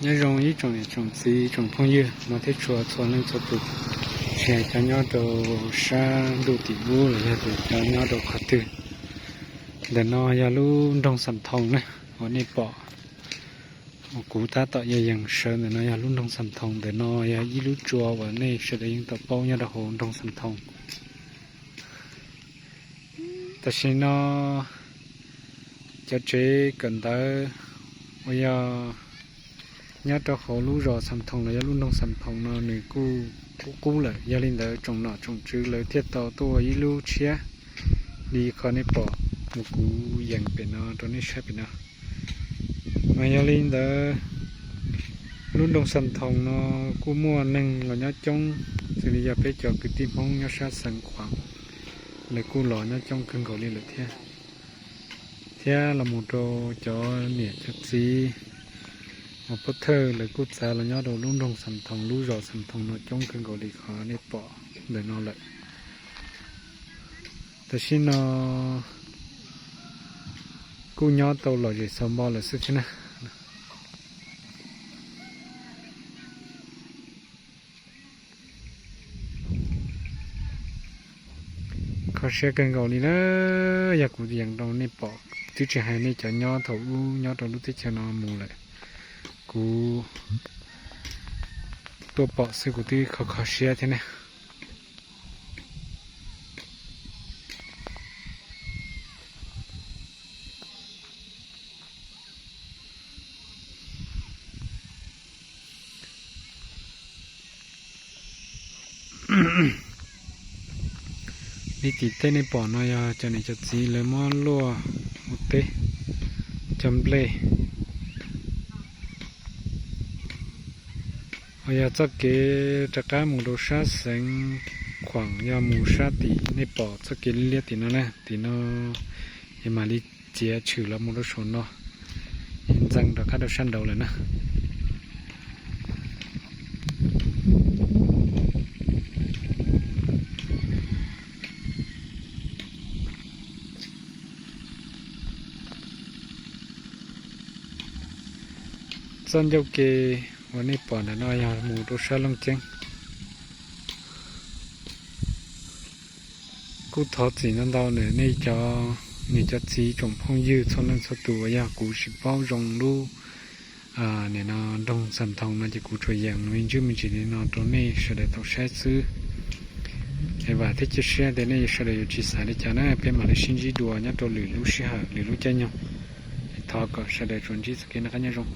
Nyob zoo ib tsoom niam tsoom txiv tsoom phooj ywg mog thiab tshua txhua leej txhua tus, tsis hais cov nyob rau sab ntuj tim ub los yog tias cov nyob rau qhov twg. Ntawm no yog lub nroog Xam Thoo na, uas nej pom uas kuv tab tom yog yees sawv ntawm no yog lub nroog Xam Thoo. Ntawm no yog ib lub tsua uas nej sawv daws yeej tau paub nyob rau hauv nroog Xam Thoo. Tam sim no cov tsev kawm ntawv uas yog nyob rau hauv lub zos Xam Thoo los yog lub nroog Xam Thoo no nws kuj qub qub lawm. Yog li ntawd tsoom nom tsoom tswv lawv thiaj tau tuaj ua ib lub tshiab li qhov nej pom uas kuv yees pem no rau nej saib pem no. Mas yog li ntawd lub nroog Xam Thoo no kuj muaj neeg los nyob coob, xws li yog peb cov kwv tij Hmoob nyob sab xeev Khuam, lawv kuj los nyob coob kawg nkaus li lawm thiab. Thiab los mus rau cov niam cov txiv uas pov thawj lawv kuj txav los nyob rau lub nroog Xam Thoo, lub zos Xam Thoo no coob kawg nkaus li qhov nej pom ntawm no lawm. Tam sim no kuj nyob tau lom zem xaus npo lawm xwb thiab na. Kho siab kawg nkaus li na, yog kuv yees rau nej pom, twb tsis hais nej cov nyob thaum ub nyob rau lub teb chaws no mus lawm, kuv tuaj pom xwb kuv twb kho kho siab thiab ne. Li tim tej nej pom no yog cov niam cov txiv lawv muab luaj ua teb cog nplej, uas yog txoj kev rov qab mus rau sab xeev Khuam, yog mus sab tim nej pom txoj kev liab liab tim no na, tim no es mam li txiav tshwm los mus rau saum no, es ntxeev rov qab rau sab nraud lawm na. Txoj ncauj ke uas nej pom ntawm no yog mus rau sab Looj Ceeb. Kuj thov txim ntau ntau na nej cov niam cov txiv tsoom phooj ywg txhua leej txhua tus uas yog kuv tsis paub zoo lub nim no nroog Xam Thoo no ces kuv tsuas yees me ntsis me ntsis li no rau nej sawv daws tau saib xwb. Es vam thiab cia siab tias nej sawv daws yuav tsis xav li cas na, peb mam li sib ntsib dua nyob rau lwm lub sij hawm lwm lub caij nyoog. Thov kom sawv daws tsuas ntsib txoj kev noj qab nyob zoo.